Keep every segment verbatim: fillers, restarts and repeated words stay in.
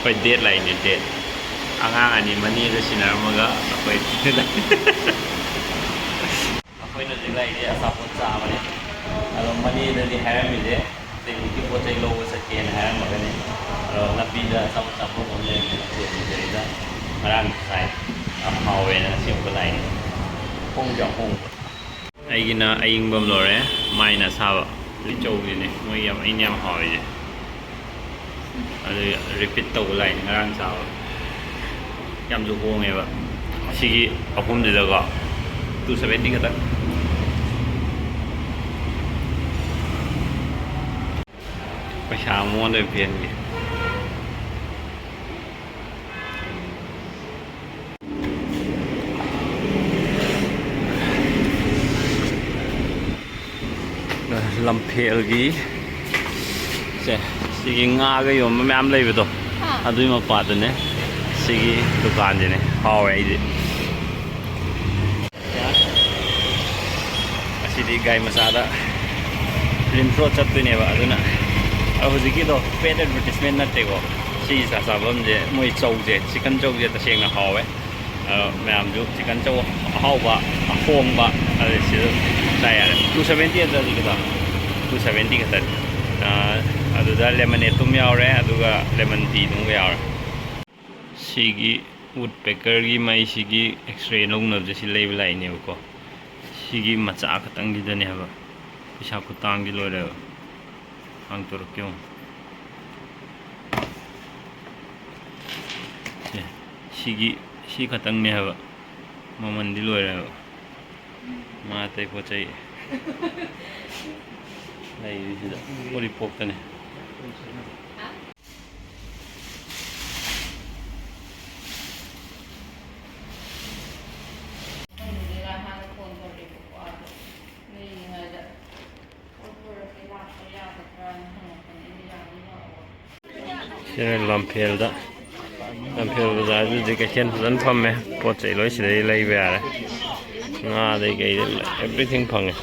ꯑꯩꯈꯣꯏ ꯗꯦꯠ ꯂꯥꯛꯏꯅꯦ, ꯗꯦꯠ꯫ ꯑꯉꯥꯡ ꯑꯅꯤ ꯃꯅꯦꯗ ꯁꯤꯟꯅꯔꯝꯃꯒ ꯑꯩꯈꯣꯏ ꯑꯩꯈꯣꯏꯅ ꯍꯧꯖꯤꯛ ꯂꯥꯛꯏꯁꯦ ꯑꯆꯥꯄꯣꯠ ꯆꯥꯕꯅꯦ꯫ ꯑꯗꯣ ꯃꯅꯦꯗꯗꯤ ꯍꯥꯏꯔꯝꯃꯤꯁꯦ ꯗꯦꯜꯂꯤꯒꯤ ꯄꯣꯠ ꯆꯩ ꯂꯧꯕ ꯆꯠꯀꯦꯅ ꯍꯥꯏꯔꯝꯃꯒꯅꯤ꯫ ꯑꯗꯣ ꯂꯝꯕꯤꯗ ꯑꯆꯥꯄꯣꯠ ꯆꯥꯐꯝ ꯑꯃ ꯂꯩꯔꯝꯃꯦ, ꯍꯣꯇꯦꯜ ꯁꯤꯗꯩꯗ ꯉꯔꯥꯡ ꯆꯥꯏ꯫ ꯌꯥꯝ ꯍꯥꯎꯋꯦꯅ ꯉꯁꯤ ꯑꯃꯨꯛꯀ ꯂꯥꯛꯏꯅꯦ꯫ ꯍꯣꯡꯁꯨ ꯌꯥꯝ ꯍꯣꯡꯕ꯫ ꯑꯩꯒꯤꯅ ꯑꯌꯤꯡꯕ ꯑꯃ ꯂꯧꯔꯦ, ꯃꯥꯏꯅ ꯑꯁꯥꯕ꯫ ꯂꯤꯆꯧꯁꯤꯅꯦ ꯃꯣꯏ ꯌꯥꯝ, ꯑꯩꯅ ꯌꯥꯝ ꯍꯥꯎꯔꯤꯁꯦ꯫ ꯑꯗꯨ ꯔꯤꯄꯤꯠ ꯇꯧꯕ ꯂꯥꯛꯏꯅꯦ ꯉꯔꯥꯡ ꯆꯥꯕ꯫ ꯌꯥꯝꯁꯨ ꯍꯣꯡꯉꯦꯕ꯫ ꯑꯁꯤꯒꯤ ꯑꯍꯨꯝꯁꯤꯗꯀꯣ ꯇꯨ ꯁꯚꯦꯟꯇꯤ ꯈꯛꯇꯪ꯫ ꯄꯩꯁꯥ ꯃꯉꯣꯟꯗ ꯑꯣꯏꯅ ꯄꯤꯍꯟꯒꯦ꯫ ꯂꯝꯐꯦꯜꯒꯤ ꯁꯦ, ꯁꯤꯒꯤ ꯉꯥꯒ ꯌꯣꯟꯕ ꯃꯌꯥꯝ ꯂꯩꯕꯗꯣ, ꯑꯥ꯫ ꯑꯗꯨꯏ ꯃꯄꯥꯗꯨꯅꯦ ꯁꯤꯒꯤ ꯗꯨꯀꯥꯟꯁꯤꯅꯦ꯫ ꯍꯥꯎꯋꯦ ꯑꯩꯗꯤ꯫ ꯑꯁꯤꯗꯤ ꯒꯥꯔꯤ ꯃꯆꯥꯗ ꯐꯤꯂꯝ ꯁꯣ ꯆꯠꯇꯣꯏꯅꯦꯕ꯫ ꯑꯗꯨꯅ ꯑ, ꯍꯧꯖꯤꯛꯀꯤꯗꯣ ꯄꯦꯠ ꯑꯦꯗꯚꯔꯇꯤꯁꯃꯦꯟ ꯅꯠꯇꯦꯀꯣ꯫ ꯁꯤ ꯆꯥ ꯆꯥꯐꯝꯁꯦ, ꯃꯣꯏ ꯆꯧꯁꯦ, ꯆꯤꯛꯀꯟ ꯆꯧꯁꯦ ꯇꯁꯦꯡꯅ ꯍꯥꯎꯋꯦ꯫ ꯑ, ꯃꯌꯥꯝꯁꯨ ꯆꯤꯛꯀꯟ ꯆꯧ ꯑꯍꯥꯎꯕ, ꯑꯍꯣꯡꯕ, ꯑꯗꯨ ꯁꯤꯗ ꯆꯥ ꯌꯥꯔꯦ꯫ ꯇꯨ ꯁꯚꯦꯟꯇꯤ ꯅꯠꯇ꯭ꯔꯗꯤ ꯈꯤꯇꯪ, ꯇꯨ ꯁꯚꯦꯟꯇꯤ ꯈꯛꯇꯅꯤ꯫ ꯑ, ꯑꯗꯨꯗ ꯂꯦꯃꯅꯦꯠꯇꯨꯝ ꯌꯥꯎꯔꯦ, ꯑꯗꯨꯒ ꯂꯦꯃꯟ ꯇꯤꯗꯨꯝꯒ ꯌꯥꯎꯔꯦ꯫ ꯁꯤꯒꯤ ꯋꯨꯠ ꯄꯦꯀꯔꯒꯤ ꯃꯩꯁꯤꯒꯤ ꯑꯦꯛꯁꯔꯦ ꯂꯧꯅꯕꯁꯦ ꯁꯤ ꯂꯩꯕ ꯂꯥꯛꯏꯅꯦꯕꯀꯣ꯫ ꯁꯤꯒꯤ ꯃꯆꯥ ꯈꯛꯇꯪꯁꯤꯗꯅꯦ ꯍꯥꯏꯕ꯫ ꯄꯩꯁꯥ ꯈꯨꯇꯥꯡꯗꯤ ꯂꯣꯏꯔꯦꯕ꯫ ꯍꯥꯡꯇꯣꯔꯛꯀꯦ ꯌꯦꯡꯉꯣ꯫ ꯁꯦ, ꯁꯤꯒꯤ, ꯁꯤ ꯈꯛꯇꯪꯅꯦ ꯍꯥꯏꯕ꯫ ꯃꯃꯟꯗꯤ ꯂꯣꯏꯔꯦ ꯍꯥꯏꯕ꯫ ꯃꯥ ꯑꯇꯩ ꯄꯣꯠ ꯆꯩ ꯂꯩꯔꯤꯁꯤꯗ ꯎꯔꯤꯄꯣꯛꯇꯅꯦ꯫ ꯁꯤꯅ ꯂꯝꯐꯦꯜꯗ, ꯂꯝꯐꯦꯜ ꯕꯖꯥꯔꯗꯨꯗꯤ ꯀꯩꯊꯦꯜ ꯐꯖꯅ ꯐꯝꯃꯦ꯫ ꯄꯣꯠ ꯆꯩ ꯂꯣꯏ ꯁꯤꯗꯩ ꯂꯩꯕ ꯌꯥꯔꯦ꯫ ꯉꯥꯗꯩ ꯀꯩꯗꯩ everything ꯐꯪꯉꯦ꯫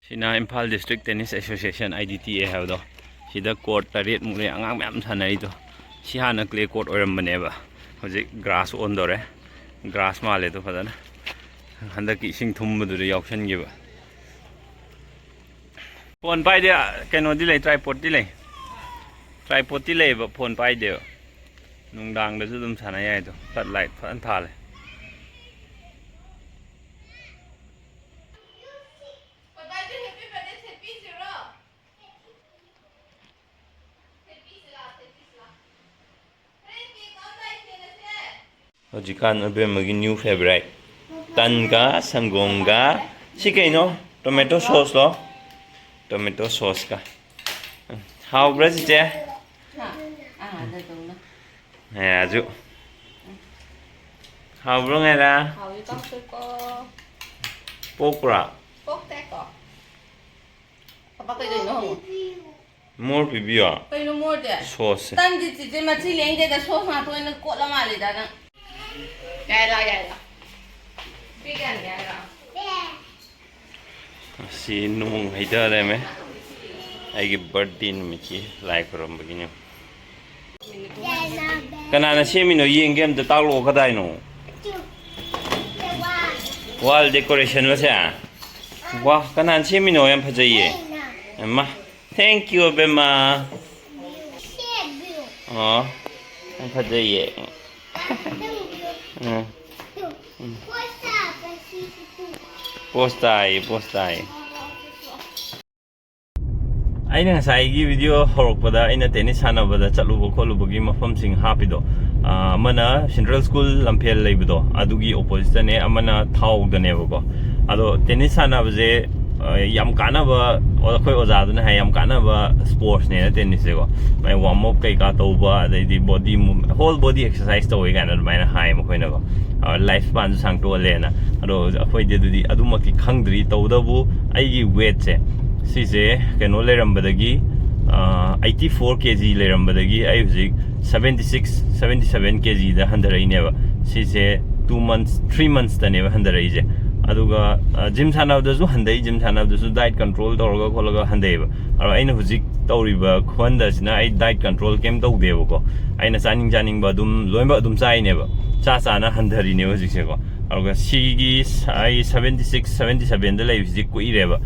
ꯁꯤꯅ Imphal District Tennis Association, I D T A ꯍꯥꯏꯕꯗꯣ꯫ ꯁꯤꯗ ꯀꯣꯔꯠ ꯇꯔꯦꯠꯃꯨꯛ ꯂꯩ, ꯑꯉꯥꯡ ꯃꯌꯥꯝ ꯁꯥꯟꯅꯔꯤꯗꯣ꯫ ꯁꯤ ꯍꯥꯟꯅ ꯀ꯭ꯂꯦ ꯀꯣꯔꯠ ꯑꯣꯏꯔꯝꯕꯅꯦꯕ, ꯍꯧꯖꯤꯛ ꯒ꯭ꯔꯥꯁ ꯑꯣꯟꯗꯧꯔꯦ꯫ ꯒ꯭ꯔꯥꯁ ꯃꯥꯜꯂꯦ ꯑꯗꯣ ꯐꯖꯅ, ꯍꯟꯗꯛꯀꯤ ꯏꯁꯤꯡ ꯊꯨꯝꯕꯗꯨꯗ ꯌꯥꯎꯁꯟꯈꯤꯕ꯫ ꯐꯣꯟ ꯄꯥꯏꯗꯦ꯫ ꯀꯩꯅꯣꯗꯤ ꯂꯩ, ꯇ꯭ꯔꯥꯏꯄꯣꯠꯇꯤ ꯂꯩ꯫ ꯇ꯭ꯔꯥꯏꯄꯣꯠꯇꯤ ꯂꯩꯌꯦꯕ, ꯐꯣꯟ ꯄꯥꯏꯗꯦꯕ꯫ ꯅꯨꯡꯗꯥꯡꯗꯁꯨ ꯑꯗꯨꯝ ꯁꯥꯟꯅ ꯌꯥꯏꯗꯣ꯫ ꯐ꯭ꯂꯠ ꯂꯥꯏꯠ ꯐꯖꯅ ꯊꯥꯜꯂꯦ꯫ ꯍꯧꯖꯤꯛꯀꯥꯟ ꯑꯕꯦꯝꯃꯒꯤ new favourite, ꯇꯟꯒ ꯁꯪꯒꯣꯝꯒ꯫ ꯁꯤ ꯀꯩꯅꯣ? Tomato sauce ꯂꯣ? Tomato sauce ꯀ꯫ ꯍꯥꯎꯕ꯭ꯔꯥ, ꯆꯤꯆꯦ? ꯍꯥ? ꯑꯥ, ꯑꯗꯨꯗꯧꯅ꯫ ꯉꯥꯏꯔꯥꯁꯨ꯫ ꯍꯥꯎꯕ꯭ꯔꯣ, ꯉꯥꯏꯔꯥ? ꯍꯥꯎꯏ, ꯀꯥꯡꯁꯣꯏꯀꯣ꯫ ꯄꯣꯛꯄ꯭ꯔꯥ? ꯄꯣꯛꯇꯦꯀꯣ꯫ ꯄꯄꯥ ꯀꯩꯗꯧꯔꯤꯅꯣ ꯍꯪꯉꯣ꯫ ꯃꯣꯔ ꯄꯤꯕꯤꯌꯣ꯫ ꯀꯩꯅꯣ ꯃꯣꯔꯗꯤ? ꯁꯣꯁꯁꯦ꯫ ꯇꯟꯗꯤ ꯆꯤꯆꯦ ꯃꯆꯤ ꯂꯦꯡꯗꯦꯗ, ꯁꯣꯁ ꯉꯥꯛꯇ ꯑꯣꯏꯅ ꯀꯣꯠꯂ ꯃꯥꯜꯂꯤꯗ ꯅꯪ꯫ ꯌꯥꯏ ꯂꯥꯎ, ꯌꯥꯏ ꯂꯥꯎ꯫ ꯄꯤꯛ ꯌꯥꯅꯤ, ꯌꯥꯏ ꯂꯥꯎ꯫ ꯑꯁꯤ ꯅꯣꯡ ꯍꯩꯊꯔꯦꯃꯦ꯫ ꯑꯩꯒꯤ birthday ꯅꯨꯃꯤꯠꯀꯤ ꯂꯥꯏ ꯈꯨꯔꯨꯝꯕꯒꯤꯅꯦ꯫ ꯀꯅꯥꯅ ꯁꯦꯝꯃꯤꯅꯣ? ꯌꯦꯡꯒꯦ ꯑꯝꯇ, ꯇꯥꯛꯂꯛꯑꯣ, ꯀꯗꯥꯏꯅꯣ? Wall decoration ꯂꯣ ꯁꯦ? ꯋꯥ, ꯀꯅꯥꯅ ꯁꯦꯝꯃꯤꯅꯣ? ꯌꯥꯝ ꯐꯖꯩꯌꯦ꯫ ꯑꯃ, thank you, ꯑꯕꯦꯝꯃ꯫ ꯑꯣ, ꯌꯥꯝ ꯐꯖꯩꯌꯦ꯫ ꯎꯝ꯫ ꯄꯣꯁ ꯇꯥꯏ, ꯄꯣꯁ ꯇꯥꯏ꯫ ꯑꯩꯅ ꯉꯁꯥꯏꯒꯤ video ꯍꯧꯔꯛꯄꯗ ꯑꯩꯅ ꯇꯦꯅꯤꯁ ꯁꯥꯟꯅꯕꯗ ꯆꯠꯂꯨꯕ ꯈꯣꯠꯂꯨꯕꯒꯤ ꯃꯐꯝꯁꯤꯡ ꯍꯥꯞꯄꯤꯗꯣ, ꯑꯥ, ꯑꯃꯅ Central School ꯂꯝꯐꯦꯜ ꯂꯩꯕꯗꯣ, ꯑꯗꯨꯒꯤ oppositeꯇꯅꯦ, ꯑꯃꯅ ꯊꯥꯎꯗꯅꯦꯕꯀꯣ꯫ ꯑꯗꯣ ꯇꯦꯅꯤꯁ ꯁꯥꯟꯅꯕꯁꯦ, ꯑꯥ, ꯌꯥꯝ ꯀꯥꯟꯅꯕ, ꯑꯩꯈꯣꯏ ꯑꯣꯖꯥꯗꯨꯅ ꯍꯥꯏ, ꯌꯥꯝ ꯀꯥꯟꯅꯕ sportsꯅꯦꯅ ꯇꯦꯅꯤꯁꯁꯦꯀꯣ꯫ ꯃꯥꯏ warm up ꯀꯩꯀꯥ ꯇꯧꯕ, ꯑꯗꯩꯗꯤ body move, whole body exercise ꯇꯧꯋꯦ ꯀꯥꯏꯅ ꯑꯗꯨꯃꯥꯏꯅ ꯍꯥꯏ ꯃꯈꯣꯏꯅꯀꯣ꯫ ꯑꯥ, life spanꯁꯨ ꯁꯥꯡꯇꯣꯛꯍꯜꯂꯦꯅ꯫ ꯑꯗꯣ ꯑꯩꯈꯣꯏꯗꯤ ꯑꯗꯨꯗꯤ ꯑꯗꯨꯃꯛꯇꯤ ꯈꯪꯗ꯭ꯔꯤ꯫ ꯇꯧꯕꯇꯕꯨ ꯑꯩꯒꯤ weightꯁꯦ, ꯁꯤꯁꯦ ꯀꯩꯅꯣ ꯂꯩꯔꯝꯕꯗꯒꯤ, ꯑꯥ, eighty four kg ꯂꯩꯔꯝꯕꯗꯒꯤ ꯑꯩ ꯍꯧꯖꯤꯛ seventy six, seventy seven kgꯗ ꯍꯟꯊꯔꯛꯏꯅꯦꯕ꯫ ꯁꯤꯁꯦ two months, three monthsꯇꯅꯦꯕ ꯍꯟꯊꯔꯛꯏꯁꯦ꯫ ꯑꯗꯨꯒ ꯖꯤꯝ ꯁꯥꯟꯅꯕꯗꯁꯨ ꯍꯟꯊꯩ, ꯖꯤꯝ ꯁꯥꯟꯅꯕꯗꯁꯨ ꯗꯥꯏꯠ ꯀꯟꯇ꯭ꯔꯣꯜ ꯇꯧꯔꯒ ꯈꯣꯠꯂꯒ ꯍꯟꯊꯩꯑꯕ꯫ ꯑꯗꯣ ꯑꯩꯅ ꯍꯧꯖꯤꯛ ꯇꯧꯔꯤꯕ ꯈꯨꯍꯟꯗꯁꯤꯅ ꯑꯩ ꯗꯥꯏꯠ ꯀꯟꯇ꯭ꯔꯣꯜ ꯀꯩꯝ ꯇꯧꯗꯦꯕꯀꯣ꯫ ꯑꯩꯅ ꯆꯥꯅꯤꯡ ꯆꯥꯅꯤꯡꯕ ꯑꯗꯨꯝ ꯂꯣꯏꯅꯃꯛ ꯑꯗꯨꯝ ꯆꯥꯏꯅꯦꯕ, ꯆꯥ ꯆꯥꯅ ꯍꯟꯊꯔꯤꯅꯦꯕ ꯍꯧꯖꯤꯛꯁꯦꯀꯣ꯫ ꯑꯗꯨꯒ ꯁꯤꯒꯤ ꯁ- ꯑꯩ ꯁꯚꯦꯟꯇꯤ ꯁꯤꯛꯁ, ꯁꯚꯦꯟꯇꯤ ꯁꯚꯦꯟꯗ ꯂꯩꯕꯁꯤꯗꯤ ꯀꯨꯏꯔꯦꯕ꯫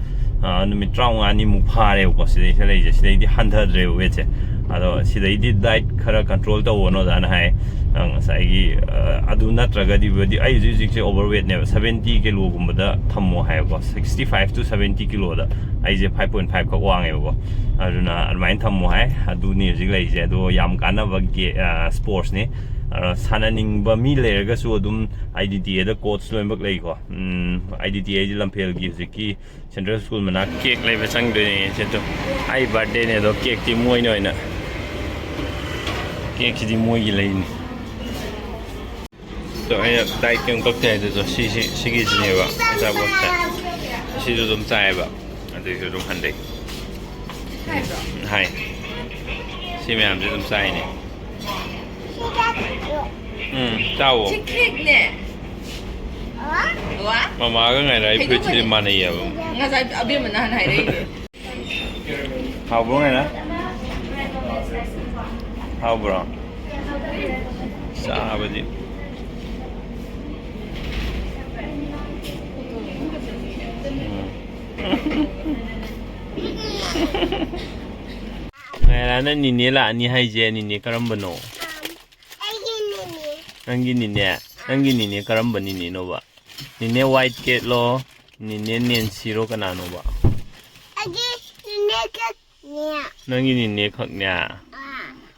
ꯑ, ꯅꯨꯃꯤꯠ ꯇꯔꯥꯃꯉꯥꯅꯤꯃꯨꯛ ꯐꯥꯔꯦꯕꯀꯣ ꯁꯤꯗꯩꯁꯤꯗ ꯂꯩꯁꯦ꯫ ꯁꯤꯗꯩꯗꯤ ꯍꯟꯊꯗ꯭ꯔꯦꯕ ꯋꯦꯠꯁꯦ꯫ ꯑꯗꯣ ꯁꯤꯗꯩꯗꯤ ꯗꯥꯏꯠ ꯈꯔ ꯀꯟꯇ꯭ꯔꯣꯜ ꯇꯧꯑꯣꯅ ꯑꯣꯖꯥꯅ ꯍꯥꯏ꯫ ꯑ, ꯉꯁꯥꯏꯒꯤ, ꯑ, ꯑꯗꯨ ꯅꯠꯇ꯭ꯔꯒꯗꯤ ꯕꯗꯤ ꯑꯩ ꯍꯧꯖꯤꯛ ꯍꯧꯖꯤꯛꯁꯦ ꯑꯣꯚꯔ ꯋꯦꯠꯅꯦꯕ, ꯁꯚꯦꯟꯇꯤ ꯀꯤꯂꯣꯒꯨꯝꯕꯗ ꯊꯝꯃꯣ ꯍꯥꯏꯕꯀꯣ꯫ ꯁꯤꯛꯁꯇꯤ ꯐꯥꯏꯚ ꯇꯨ ꯁꯚꯦꯟꯇꯤ ꯀꯤꯂꯣꯗ ꯑꯩꯁꯦ ꯐꯥꯏꯚ ꯄꯣꯏꯟ ꯐꯥꯏꯚ ꯈꯛ ꯋꯥꯡꯉꯦꯕꯀꯣ꯫ ꯑꯗꯨꯅ ꯑꯗꯨꯃꯥꯏꯅ ꯊꯝꯃꯣ ꯍꯥꯏ꯫ ꯑꯗꯨꯅꯤ ꯍꯧꯖꯤꯛ ꯂꯩꯔꯤꯁꯦ꯫ ꯑꯗꯣ ꯌꯥꯝ ꯀꯥꯟꯅꯕ ꯒꯦ- ꯑ, ꯁ꯭ꯄꯣꯔꯠꯁꯅꯤ꯫ ꯑ, ꯁꯥꯟꯅꯅꯤꯡꯕ ꯃꯤ ꯂꯩꯔꯒꯁꯨ ꯑꯗꯨꯝ I D T aid coach ꯂꯣꯏꯅꯃꯛ ꯂꯩꯀꯣ꯫ ꯎꯝ, ꯑꯥꯏ ꯗꯤ ꯇꯤ ꯑꯦ ꯍꯥꯏꯗꯤ ꯂꯝꯐꯦꯜꯒꯤ ꯍꯧꯖꯤꯛꯀꯤ ꯁꯦꯟꯇ꯭ꯔꯦꯜ ꯁ꯭ꯀꯨꯜ ꯃꯅꯥꯛ ꯀꯦꯛ ꯂꯩꯕ ꯆꯪꯗꯣꯏꯅꯦ꯫ ꯁꯦ ꯑꯗꯨꯝ ꯑꯩ ꯕꯥꯔꯗꯦꯅꯦ ꯑꯗꯣ ꯀꯦꯛꯇꯤ ꯃꯣꯏꯅ ꯑꯣꯏꯅ, ꯀꯦꯛꯁꯤꯗꯤ ꯃꯣꯏꯒꯤ ꯂꯩꯅꯤ꯫ ꯑꯗꯣ ꯑꯩꯅ ꯗꯥꯏꯠ ꯀꯩꯝ ꯀꯛꯇꯦ ꯍꯥꯏꯗꯨꯗꯣ ꯁꯤꯁꯤ ꯁꯤꯒꯤꯁꯤꯅꯦꯕ ꯑꯆꯥꯄꯣꯠꯁꯦ꯫ ꯁꯤꯁꯨ ꯑꯗꯨꯝ ꯆꯥꯏꯌꯦꯕ, ꯑꯗꯨꯏꯁꯨ ꯑꯗꯨꯝ ꯍꯟꯊꯩ꯫ ꯍꯥꯏ꯫ ꯁꯤ ꯃꯌꯥꯝꯁꯦ ꯑꯗꯨꯝ ꯆꯥꯏꯅꯦ꯫ ꯎꯝ, ꯆꯥꯎꯋꯣ꯫ ꯁꯤ ꯀꯦꯛꯅꯦ꯫ ꯋꯥ? ꯃꯃꯥꯒ ꯉꯥꯏꯔ ꯑꯩ ꯐꯨꯔꯤꯠꯁꯤꯗꯤ ꯀꯩꯗꯧꯕꯅꯤ? ꯃꯥꯟꯅꯩꯌꯦꯕ꯫ ꯉꯁꯥꯏ ꯑꯕꯦꯝꯃ ꯅꯍꯥꯟ ꯍꯥꯏꯔꯛꯏꯅꯦ꯫ ꯍꯥꯎꯕ꯭ꯔꯣ ꯉꯥꯏꯔ? ꯍꯥꯎꯕ꯭ꯔꯣ? ꯆꯥꯕꯗꯤ꯫ ꯎꯝ꯫ ꯉꯥꯏꯔꯥꯅ ꯅꯤꯅꯦ ꯂꯥꯛꯑꯅꯤ ꯍꯥꯏꯁꯦ, ꯅꯤꯅꯦ ꯀꯔꯝꯕꯅꯣ? ꯑꯩꯒꯤ ꯅꯤꯅꯦ꯫ ꯅꯪꯒꯤ ꯅꯤꯅꯦ? ꯅꯪꯒꯤ ꯅꯤꯅꯦ ꯀꯔꯝꯕ ꯅꯤꯅꯦꯅꯣꯕ? ꯅꯤꯅꯦ ꯋꯥꯏꯠ ꯀꯦꯠꯂꯣ? ꯅꯤꯅꯦ ꯅꯦꯟꯁꯤꯔꯣ? ꯀꯅꯥꯅꯣꯕ? ꯑꯩꯒꯤ ꯅꯤꯅꯦ ꯈꯛꯅꯦ꯫ ꯅꯪꯒꯤ ꯅꯤꯅꯦ ꯈꯛꯅꯦ? ꯑꯥ꯫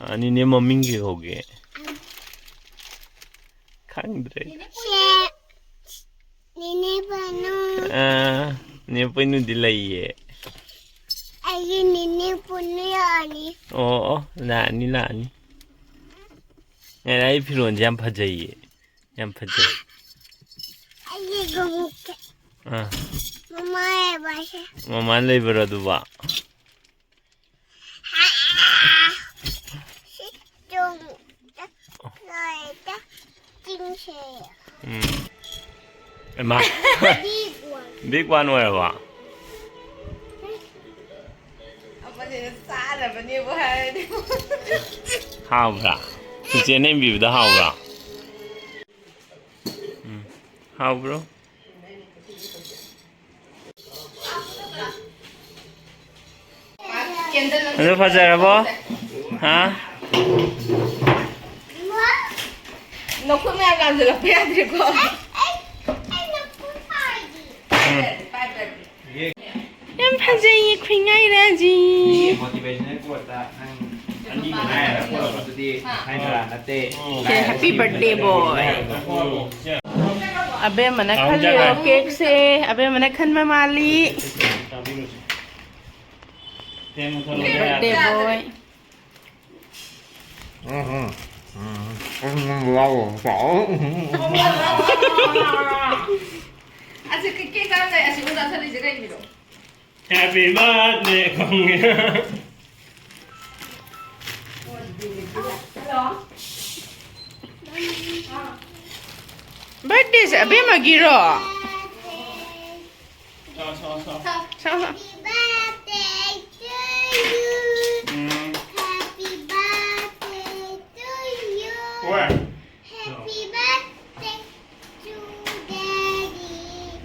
ꯑ, ꯅꯤꯅꯦ ꯃꯃꯤꯡ ꯀꯩ ꯀꯧꯒꯦ? ꯈꯪꯗ꯭ꯔꯦ꯫ ꯁꯦ, ꯅꯤꯅꯦ ꯄꯅꯨ꯫ ꯑ, ꯅꯦ ꯄꯩꯅꯨꯗꯤ ꯂꯩꯌꯦ꯫ ꯑꯩꯒꯤ ꯅꯤꯅꯦ ꯄꯅꯨ ꯌꯥꯅꯤ꯫ ꯑꯣ, ꯑꯣ, ꯂꯥꯛꯑꯅꯤ, ꯂꯥꯛꯑꯅꯤ꯫ ꯉꯥꯏꯔ, ꯑꯩ ꯐꯤꯔꯣꯟꯁꯦ ꯌꯥꯝ ꯐꯖꯩꯌꯦ꯫ ꯌꯥꯝ ꯐꯖꯩ꯫ ꯑꯩꯒꯤ ꯈꯣꯡꯎꯞꯁꯦ꯫ ꯑꯥ꯫ ꯃꯃꯥ ꯂꯩꯕꯁꯦ꯫ ꯃꯃꯥ ꯂꯩꯕ꯭ꯔꯣ ꯑꯗꯨꯕꯣ? ꯁꯤ ꯆꯣꯡ-, ꯂꯣꯏꯗ ꯆꯤꯡꯁꯦ꯫ ꯎꯝ꯫ ꯏꯃꯥ꯫ Big one ꯑꯣꯏꯔꯕ? ꯑꯃꯁꯤꯅ ꯆꯥꯅꯕꯅꯦꯕꯨ ꯍꯥꯏꯔꯗꯤ꯫ ꯍꯥꯎꯕ꯭ꯔꯥ? ꯆꯤꯆꯦꯅ ꯏꯟꯕꯤꯕꯗ ꯍꯥꯎꯕ꯭ꯔꯥ? ꯎꯝ꯫ ꯍꯥꯎꯕ꯭ꯔꯣ? ꯑꯗꯨ ꯐꯖꯔꯕꯣ? ꯍꯥ? ꯅꯈꯨꯠ ꯃꯌꯥꯝ ꯂꯥꯝꯖꯜꯂꯛꯄ ꯌꯥꯗ꯭ꯔꯦꯀꯣ꯫ ꯎꯝ꯫ ꯌꯥꯝ ꯐꯖꯩꯌꯦ, ꯈꯨꯏꯉꯥꯏꯔꯥꯁꯤ꯫ ꯃꯤꯒꯤ motivational quoteꯇ ꯅꯪ ꯑꯅꯤꯕꯨ ꯍꯥꯏꯔꯒ ꯈꯣꯠꯂꯛꯄꯗꯨꯗꯤ ꯍꯥꯏꯅꯔꯥ ꯅꯠꯇꯦ꯫ ꯁꯦ, happy birthday boy꯫ ꯑꯕꯦꯝꯃꯅ ꯈꯜꯂꯤꯔꯣ cakeꯁꯦ? ꯑꯕꯦꯝꯃꯅ ꯈꯟꯕ ꯃꯥꯜꯂꯤ꯫ Birthday boy꯫ ꯑꯁꯤ cake ꯆꯥꯔꯝꯗꯥꯏ ꯑꯁꯤ ꯑꯣꯖꯥ ꯆꯠꯂꯤꯁꯦ ꯀꯩꯒꯤꯅꯣ? Happy birthday ꯈꯣꯡꯉꯦ꯫ Birthdayꯁꯦ ꯑꯕꯦꯝꯃꯒꯤꯔꯣ? ꯁꯥꯎ, ꯁꯥꯎ, ꯁꯥꯎ꯫ ꯁꯥꯎ, ꯁꯥꯎ꯫ ꯎꯝ꯫ ꯍꯣꯏ꯫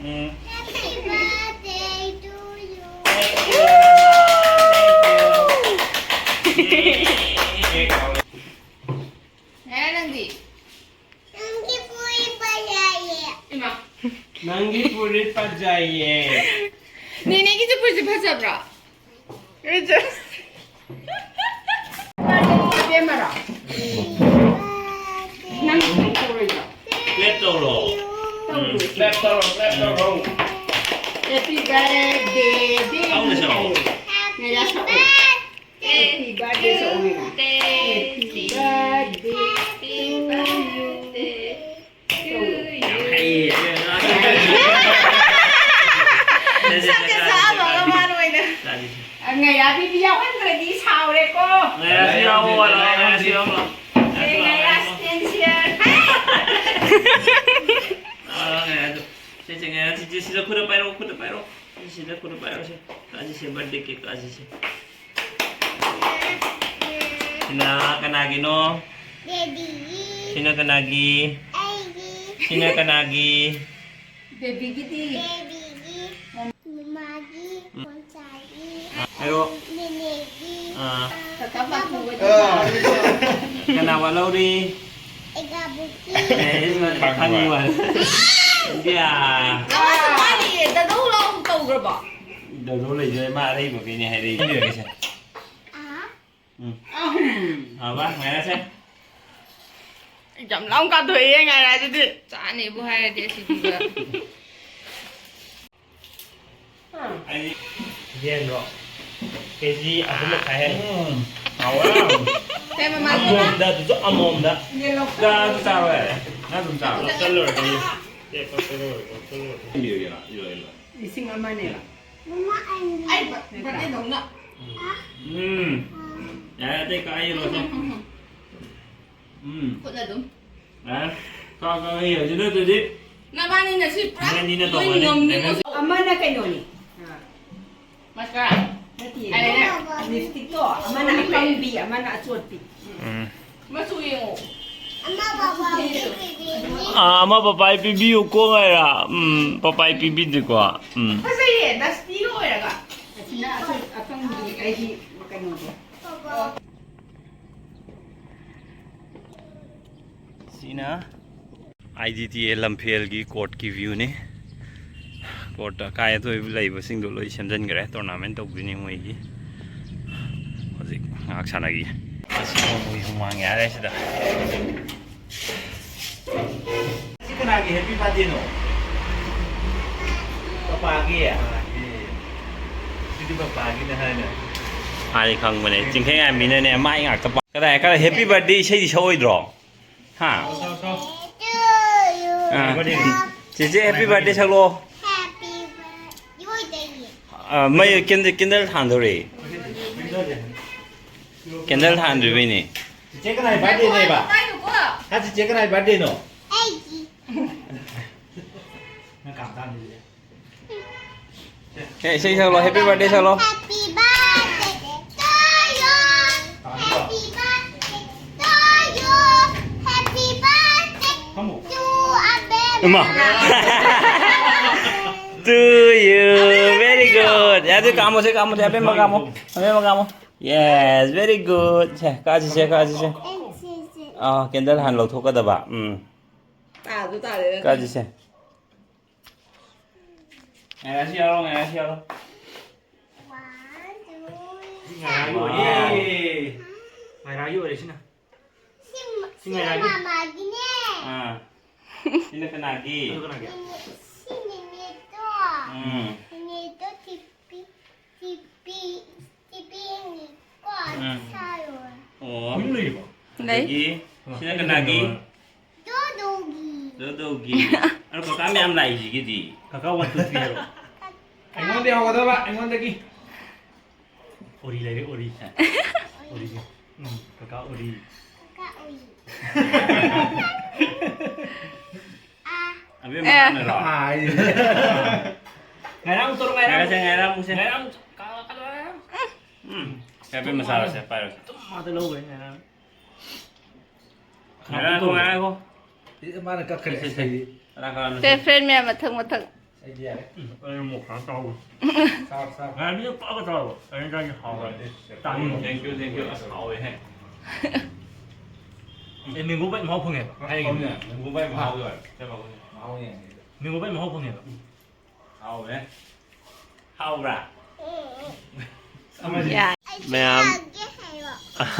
ꯎꯝ꯫ Thank you. ꯌꯥꯔꯦ, ꯅꯪꯗꯤ? ꯅꯪꯒꯤ ꯐꯨꯔꯤꯠ ꯐꯖꯩꯌꯦ꯫ ꯏꯃꯥ꯫ ꯅꯪꯒꯤ ꯐꯨꯔꯤꯠ ꯐꯖꯩꯌꯦ꯫ ꯅꯦꯅꯦꯒꯤꯁꯨ ꯐꯨꯔꯤꯠꯁꯦ ꯐꯖꯕ꯭ꯔꯣ? ꯐꯖ-, ꯏꯕꯦꯝꯃꯔꯣ? ꯅꯪ ꯀꯩꯅꯣ ꯇꯧꯔꯣꯏꯗ꯭ꯔꯣ? Clap ꯇꯧꯔꯣ꯫ ꯎꯝ, clap ꯇꯧꯔꯣ, clap ꯇꯧꯔꯣ꯫ Happy birthday, baby꯫ ꯍꯧꯅ ꯁꯛꯑꯣ꯫ ꯅꯦꯅꯦ ꯁꯛꯑꯣ꯫ Happy birthday ꯁꯛꯑꯣ, ꯃꯤꯅ꯫ Happy birthday to you꯫ ꯌꯥꯝ ꯍꯩꯌꯦ꯫ ꯁꯛꯀꯦ ꯁꯛꯑꯝꯃꯒ ꯃꯥꯅ ꯑꯣꯏꯅ꯫ ꯉꯩꯔꯥꯕꯤꯗꯤ ꯌꯥꯎꯍꯟꯗ꯭ꯔꯗꯤ ꯁꯥꯎꯔꯦꯀꯣ꯫ ꯉꯩꯔꯥꯁꯨ ꯌꯥꯎꯑꯣ, ꯂꯥꯛꯑꯣ, ꯉꯩꯔꯥꯁꯨ ꯌꯥꯎꯑꯣ꯫ ꯑꯦ, ꯉꯩꯔꯥ stand here꯫ ꯂꯥꯛꯑꯣ, ꯉꯩꯔꯥꯁꯨ꯫ ꯆꯤꯆꯦ, ꯁꯤꯗ ꯈꯨꯠꯇ ꯄꯥꯏꯔꯛꯑꯣ, ꯈꯨꯠꯇ ꯄꯥꯏꯔꯛꯑꯣ꯫ ꯁꯤꯗ ꯈꯨꯠꯇ ꯄꯥꯏꯔꯛꯑꯣ, ꯁꯦ꯫ ꯀꯛꯑꯁꯤ, ꯁꯦ, birthday cake ꯀꯛꯑꯁꯤ, ꯁꯦ꯫ ꯁꯤꯅ ꯀꯅꯥꯒꯤꯅꯣ? ꯕꯦꯕꯤꯒꯤ꯫ ꯁꯤꯅ ꯀꯅꯥꯒꯤ? ꯑꯩꯒꯤ꯫ ꯁꯤꯅ ꯀꯅꯥꯒꯤ? ꯕꯦꯕꯤꯒꯤꯗꯤ? ꯕꯦꯕꯤꯒꯤ꯫ ꯃꯃꯥꯒꯤ꯫ ꯎꯝ꯫ ꯄꯣꯟꯆꯥꯒꯤ꯫ ꯍꯥꯏꯔꯣ꯫ ꯅꯦꯅꯦꯒꯤ꯫ ꯑꯥ꯫ ꯀꯀꯥ ꯄꯥꯊꯨ ꯍꯣꯏꯗꯤ ꯑꯥ꯫ ꯀꯅꯥ ꯋꯥꯠꯍꯧꯔꯤ? ꯑꯦꯒꯥꯕꯨꯀꯤ꯫ ꯑꯦ, ꯏꯁ, ꯈꯪꯕ꯫ ꯈꯪꯕ꯫ ꯏꯟꯗꯤꯌꯥ꯫ ꯑꯃꯁꯨ ꯋꯥꯠꯂꯤꯌꯦ, ꯗꯗꯧ ꯂꯥꯎ ꯇꯧꯈ꯭ꯔꯕꯣ? ꯗꯗꯧ ꯂꯩꯖꯔꯦ, ꯃꯥ ꯑꯔꯩꯕꯒꯤꯅꯦ ꯍꯥꯏꯔꯛꯏ꯫ ꯎꯝ꯫ ꯑꯍꯨꯝ꯫ ꯑꯕ, ꯉꯥꯏꯔꯁꯦ꯫ ꯌꯥꯝ ꯂꯥꯎ ꯀꯥꯊꯣꯛꯑꯦ, ꯉꯥꯏꯔ ꯑꯗꯨꯗꯤ꯫ ꯆꯥꯅꯤꯕꯨ ꯍꯥꯏꯔꯗꯤ ꯑꯁꯤꯗꯨꯒ꯫ ꯑꯩ ꯌꯦꯟꯔꯣ? ꯀꯦꯖꯤ ꯑꯍꯨꯝ ꯃꯈꯥꯏ ꯍꯦꯜꯂꯦ꯫ ꯎꯝ, ꯍꯥꯎꯋꯦ꯫ ꯀꯩ ꯃꯃꯥ? ꯑꯃꯣꯝꯗ, ꯑꯗꯨꯁꯨ ꯑꯃꯣꯝꯗ꯫ ꯌꯦꯜꯂꯣ꯫ ꯆꯥ, ꯑꯗꯨ ꯆꯥꯔꯣꯏ꯫ ꯅꯪ ꯑꯗꯨꯝ ꯆꯥꯔꯣ꯫ ꯂꯧꯁꯜꯂꯨꯔꯗꯤ꯫ ꯑꯦ, ꯀꯛꯄ ꯂꯣꯏꯔꯦ, ꯀꯛꯄ ꯂꯣꯏꯔꯦ꯫ ꯏꯜꯂꯣ, ꯏꯜꯂꯣ, ꯏꯜꯂꯣ, ꯏꯜꯂꯣ꯫ ꯂꯤꯁꯤꯡ ꯑꯃꯅꯦꯕ꯫ ꯃꯃꯥ, ꯑꯩ ꯑꯩ ꯕ-, birthday ꯗꯧꯅ꯫ ꯎꯝ꯫ ꯌꯥꯔꯦ, ꯑꯇꯩ ꯀꯛꯑ ꯌꯦꯜꯂꯣꯁꯦ꯫ ꯎꯝ꯫ ꯈꯨꯠꯅ ꯑꯗꯨꯝ꯫ ꯑꯦ, ꯀꯥ, ꯀꯥ, ꯍꯦ, ꯍꯧꯖꯤꯛ ꯅꯠꯇ꯭ꯔꯗꯤ ꯅꯕꯥꯅꯤꯅ ꯁꯤ ꯄꯨꯔꯥ ꯅꯣꯏ ꯑꯅꯤꯅ ꯂꯣꯏ ꯇꯧꯕꯅꯤ꯫ ꯉꯝꯅꯤꯀꯣ ꯁꯤ꯫ ꯑꯃꯅ ꯀꯩꯅꯣꯅꯤ꯫ ꯑꯥ꯫ ꯃꯁꯀꯔꯥ? ꯅꯠꯇꯤꯌꯦ꯫ ꯑꯗꯩꯅꯦ꯫ Lipstick ꯇꯣ, ꯑꯃꯅ ꯑꯀꯪꯕꯤ, ꯑꯃꯅ ꯑꯆꯣꯠꯄꯤ꯫ ꯎꯝ꯫ ꯃꯆꯨ ꯌꯦꯡꯉꯣ꯫ ꯑꯥ, ꯑꯃ ꯄꯄꯥꯏ ꯄꯤꯕꯤꯌꯨ ꯀꯣ ꯍꯥꯏꯔ? ꯎꯝ, ꯄꯄꯥꯏ ꯄꯤꯕꯤꯗꯦꯀꯣ꯫ ꯎꯝ꯫ ꯐꯖꯩꯌꯦ, dusty ꯑꯣꯏꯔꯒ꯫ ꯑꯁꯤꯅ ꯑꯆꯣꯠ-, ꯑꯀꯪꯕꯤ, ꯑꯩꯗꯤ ꯀꯩꯅꯣꯗꯣ꯫ ꯁꯤꯅ I D T A ꯂꯝꯐꯦꯜꯒꯤ court ꯀꯤ view ꯅꯤ꯫ Court ꯇ ꯑꯀꯥꯏ ꯑꯇꯣꯏ ꯂꯩꯕꯁꯤꯡꯗꯣ ꯂꯣꯏ ꯁꯦꯝꯖꯤꯟꯈ꯭ꯔꯦ, tournament ꯇꯧꯗꯣꯏꯅꯤ ꯃꯣꯏꯒꯤ꯫ ꯍꯧꯖꯤꯛ ꯉꯥꯏꯍꯥꯛ ꯁꯥꯟꯅꯈꯤ꯫ ꯑꯁ, ꯅꯣꯡꯃꯒꯤ ꯍꯨꯃꯥꯡ ꯌꯥꯔꯦ ꯁꯤꯗ꯫ ꯁꯤ ꯀꯅꯥꯒꯤ happy birthday ꯅꯣ? ꯄꯄꯥꯒꯤ? ꯁꯤꯗꯤ ꯄꯄꯥꯒꯤꯅꯦ ꯍꯥꯏꯅꯦ꯫ ꯃꯥꯗꯤ ꯈꯪꯕꯅꯦ, ꯆꯤꯡꯈꯩꯉꯥꯟꯕꯤꯅꯅꯦ ꯃꯥꯏ ꯉꯥꯛꯇ ꯄꯥ-, ꯀꯗꯥꯏ, ꯀꯗꯥꯏ, happy birthday ꯏꯁꯩꯗꯤ ꯁꯛꯑꯣꯏꯗ꯭ꯔꯣ? ꯍꯥ? ꯁꯛꯑꯣ, ꯁꯛꯑꯣ, ꯁꯛꯑꯣ꯫ ꯑꯥ꯫ Birthday ꯅꯣ? ꯆꯦꯆꯦ, happy birthday ꯁꯛꯂꯛꯑꯣ꯫ Happy birthday꯫ ꯑꯥ, ꯃꯩ candle, candle ꯊꯥꯟꯗꯧꯔꯦ꯫ Candle ꯊꯥꯟꯗ꯭ꯔꯤꯕꯩꯅꯦ꯫ ꯆꯤꯆꯦ ꯀꯅꯥꯏ birthday ꯅꯦꯕ? ꯄꯥꯏꯅꯨꯀꯣ꯫ ꯍꯥ, ꯆꯤꯆꯦ ꯀꯅꯥꯏ birthday ꯅꯣ? ꯑꯩꯒꯤ꯫ ꯅꯪ ꯀꯥ ꯑꯦ, ꯏꯁꯩ ꯁꯛꯂꯣ, happy birthday ꯁꯛꯂꯣ꯫ Happy birthday to you. Happy birthday to you. Happy birthday to ꯑꯕꯦꯝꯃ꯫ ꯏꯃꯥ꯫ To you. Very good. ꯌꯥꯗꯦ, ꯀꯥꯝꯃꯣꯁꯦ, ꯀꯥꯝꯃꯣꯁꯦ, ꯑꯕꯦꯝꯃ ꯀꯥꯝꯃꯣ꯫ ꯑꯕꯦꯝꯃ ꯀꯥꯝꯃꯣ꯫ Yes, very good. ꯁꯦ, ꯀꯥꯁꯤꯁꯦ, ꯀꯥꯁꯤꯁꯦ꯫ ꯑꯥ, candle ꯍꯥꯟꯅ ꯂꯧꯊꯣꯛꯀꯗꯕ꯫ ꯎꯝ꯫ ꯇꯥꯗꯨ ꯇꯥꯔꯦ꯫ ꯀꯥꯁꯤꯁꯦ꯫ ꯉꯥꯏꯔꯥꯁꯤ ꯌꯥꯎꯔꯣ, ꯉꯥꯏꯔꯥꯁꯤ ꯌꯥꯎꯔꯣ꯫ ꯁꯤ ꯉꯥꯏꯔꯥꯒꯤ ꯑꯣꯏꯔꯦ꯫ ꯉꯥꯏꯔꯥꯒꯤ ꯑꯣꯏꯔꯦ ꯁꯤꯅ꯫ ꯁꯤ ꯉꯥꯏꯔꯥꯒꯤ꯫ ꯃꯃꯥꯒꯤꯅꯦ꯫ ꯑꯥ꯫ ꯁꯤꯅ ꯀꯅꯥꯒꯤ? ꯑꯗꯨ ꯀꯅꯥꯒꯤ? ꯁꯤ ꯅꯦꯅꯦꯗꯣ꯫ ꯎꯝ꯫ ꯅꯦꯅꯦꯗꯣ ꯇꯤꯄꯤ, ꯇꯤꯄꯤ, ꯇꯤꯄꯤꯅꯤꯀꯣ꯫ ꯎꯝ꯫ ꯁꯥꯔꯣꯏ꯫ ꯑꯣ꯫ ꯂꯩ꯫ ꯑꯗꯒꯤ ꯁꯤꯅ ꯀꯅꯥꯒꯤ? ꯗꯣꯗꯣꯒꯤ꯫ ꯗꯣꯗꯣꯒꯤ꯫ ꯑꯗꯣ ꯀꯀꯥ ꯃꯌꯥꯝ ꯂꯥꯛꯏꯁꯤꯒꯤꯗꯤ꯫ ꯀꯀꯥ one, two, three ꯍꯥꯏꯔꯣ꯫ ꯑꯩꯉꯣꯟꯗꯒꯤ ꯍꯧꯒꯗꯕ, ꯑꯩꯉꯣꯟꯗꯒꯤ꯫ ꯑꯣꯔꯤ ꯂꯩꯔꯦ, ꯑꯣꯔꯤ꯫ ꯑꯣꯔꯤꯒꯤ꯫ ꯎꯝ, ꯀꯀꯥ ꯑꯣꯔꯤ꯫ ꯀꯀꯥ ꯑꯣꯔꯤ꯫ ꯑꯥ꯫ ꯑꯕꯦꯝꯃ ꯑꯦ꯫ ꯍꯥꯟꯅꯔꯣ? ꯑꯥ, ꯑꯩ꯫ ꯉꯥꯏꯔꯥꯡ ꯇꯧꯔꯣ, ꯉꯥꯏꯔꯥꯡ꯫ ꯉꯥꯏꯔꯥꯡꯁꯦ, ꯉꯥꯏꯔꯥꯡꯁꯦ꯫ ꯉꯥꯏꯔꯥꯡ ꯀꯥ-, ꯀꯥ-, ꯉꯥꯏꯔꯥꯡ꯫ ꯎꯝ꯫ ꯁꯦ, ꯑꯕꯦꯝꯃ ꯆꯥꯔꯣꯁꯦ, ꯄꯥꯏꯔꯣꯁꯦ꯫ ꯑꯗꯨꯝ ꯃꯥꯗ ꯂꯧꯈ꯭ꯔꯦ ꯉꯥꯏꯔꯥꯡ꯫ ꯉꯥꯏꯔꯥꯡ ꯉꯥꯏꯈꯣ, ꯉꯥꯏꯔꯥꯡ ꯉꯥꯏꯈꯣ꯫ ꯑꯦ, ꯃꯥꯅ ꯀꯛꯈ꯭ꯔꯦ ꯁꯦ, ꯁꯦ, ꯁꯦ꯫ ꯏꯁꯩꯗꯤ꯫ ꯀꯅꯥ ꯀꯅꯥꯅꯣ ꯁꯦ, ꯁꯦ? Friend ꯃꯌꯥꯝ ꯃꯊꯪ ꯃꯊꯪ꯫ ꯑꯩꯗꯤ ꯌꯥꯔꯦ꯫ ꯎꯝ, ꯑꯩ ꯃꯣꯔꯣꯛ ꯈꯔ ꯆꯥꯎꯕ꯫ ꯆꯥꯎ, ꯆꯥꯎ꯫ ꯉꯥꯏꯕꯤꯌꯨ, ꯄꯛꯑꯒ ꯆꯥꯎꯕ꯫ ꯑꯩ ꯆꯥꯒꯦ, ꯍꯥꯎꯕ꯫ ꯎꯝ, thank you, thank you꯫ ꯑꯁ, ꯍꯥꯎꯋꯦꯍꯦ꯫ ꯑꯦ, mango bite ꯃꯍꯥꯎ ꯐꯪꯉꯦꯕ꯫ ꯍꯥꯏꯒꯦ꯫ ꯍꯥꯎꯅꯦ, mango bite ꯃꯍꯥꯎꯗꯣ꯫ ꯁꯦ, ꯃꯍꯥꯎ ꯌꯦꯡꯉꯦ꯫ Mango bite ꯃꯍꯥꯎ ꯐꯪꯉꯦꯕ꯫ ꯍꯥꯎꯋꯦ꯫ ꯍꯥꯎꯕ꯭ꯔꯥ? ꯌꯥꯏ꯫ ꯃꯌꯥꯝ,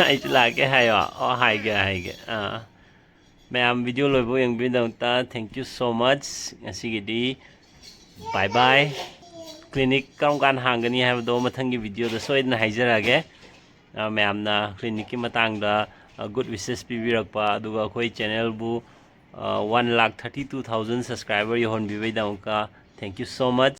ꯑꯩꯁꯨ ꯂꯥꯛꯀꯦ ꯍꯥꯏꯌꯣ꯫ ꯑꯣ, ꯍꯥꯏꯒꯦ, ꯍꯥꯏꯒꯦ꯫ ꯑꯥ꯫ ꯃꯌꯥꯝ video ꯂꯣꯏꯕꯧ ꯌꯦꯡꯕꯤꯒꯤꯗꯃꯛꯇ thank you so much꯫ ꯉꯁꯤꯒꯤꯗꯤ bye bye꯫ Clinic ꯀꯔꯝ ꯀꯥꯟꯗ ꯍꯥꯡꯒꯅꯤ ꯍꯥꯏꯕꯗꯣ ꯃꯊꯪꯒꯤ videoꯗ ꯁꯣꯏꯗꯅ ꯍꯥꯏꯖꯔꯛꯑꯒꯦ꯫ ꯑ, ꯃꯌꯥꯝꯅ clinicꯀꯤ ꯃꯇꯥꯡꯗ, ꯑ, good wishes ꯄꯤꯕꯤꯔꯛꯄ, ꯑꯗꯨꯒ ꯑꯩꯈꯣꯏ channelꯕꯨ, ꯑ, one lakh thirty two thousand subscriber ꯌꯧꯍꯟꯕꯤꯕꯒꯤꯗꯃꯛꯇ thank you so much꯫